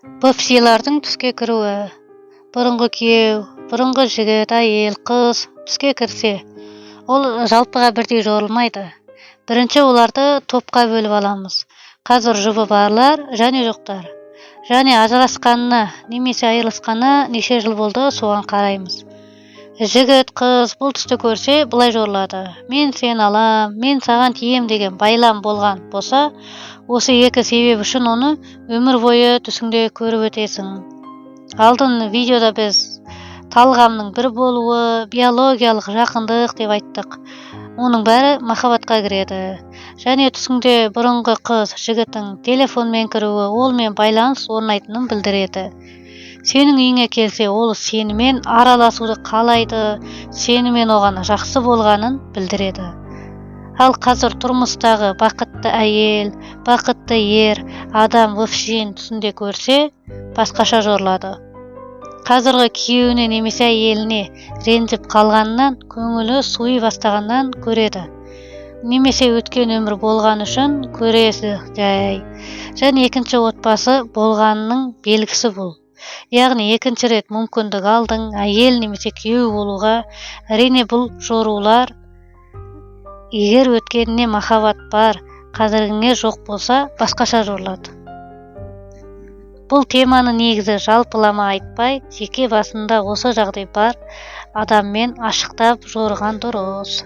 Бывшийлардың түске кіруі. Бұрынғы күйеу, бұрынғы жігіт, әйел, қыз түске кірсе, ол жалпыға бірдей жорылмайды. Бірінші оларды топқа бөліп аламыз. Қазір жұбы барлар және жоқтар. Және ажырасқанына немесе айырылысқанына неше жыл болды, соған қараймыз. Жігіт, қыз бұл түсті көрсе, былай жорылады. Мен сені алам, мен саған тием деген байлам болған болса, осы екі себеп үшін оны өмір бойы түсіңде көріп өтесің. Алдын видеода біз талғамның бір болуы, биологиялық жақындық деп айттық. Оның бәрі махаббатқа кіреді. Және түсіңде бұрынғы қыз, жігіттің телефонмен кіруі, олмен байланыс орнайтынын білдіреді. Сенің үйіңе келсе, ол сенімен араласуды қалайды, сенімен оған жақсы болғанын білдіреді. Ал қазір тұрмыстағы бақытты әйел, бақытты ер адам бывшийін түсінде көрсе, басқаша жорылады. Қазіргі күйеуіне немесе әйеліне ренжіп қалғаннан, көңілі суи бастағаннан көреді. Немесе өткен өмір болған үшін көресі жай. Және екінші отбасы болғанының белгісі бұл. Яғни екінші рет мүмкіндік алдың әйел немесе күйеу болуға. Әрине, бұл жорулар егер өткеніне махаббат бар, қазіргіңе жоқ болса, басқаша жорылады. Бұл теманы негізі жалпылама айтпай, жеке басында осы жағдай бар адаммен ашықтап жорыған дұрыс.